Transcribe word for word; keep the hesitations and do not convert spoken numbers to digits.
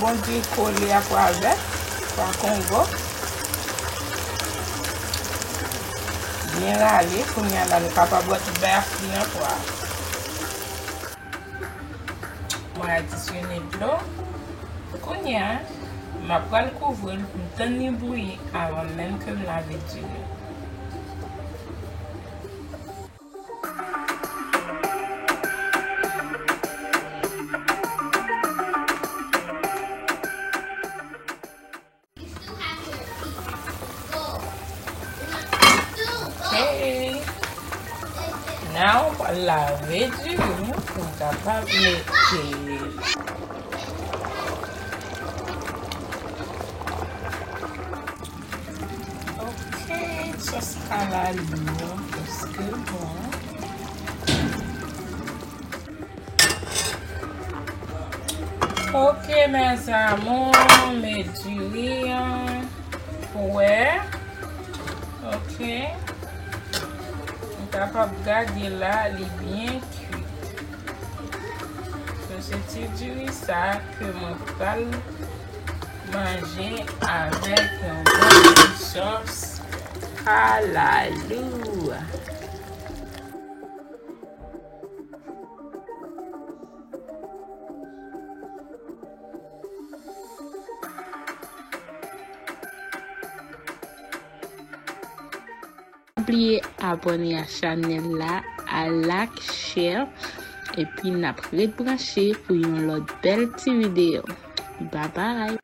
Bon diri kole a pou avèk pwa kongo. Byen rale, kounye a la nou kapab wè tout bagay ap fri nan pwa a. Mwen adisyone dlo. Kounye a, m ap pral kouvri l pou m tann li bouyi avan menm ke m lave diri. Hey! Now, lave diri pou m kapab mete. Ok, sòs kalalou an prèske bon. Ok, mes amours, m met diri an pou wè. Ok. Nou kapab gade la, li byen kwit. So, se ti diri sa ke mwen pral manje avèk yon bon ti sòs kalalou. Pa bliye abòne a chanèl la, a like, share, epi n ap ret branche pou yon lòt bèl ti videyo. Babay!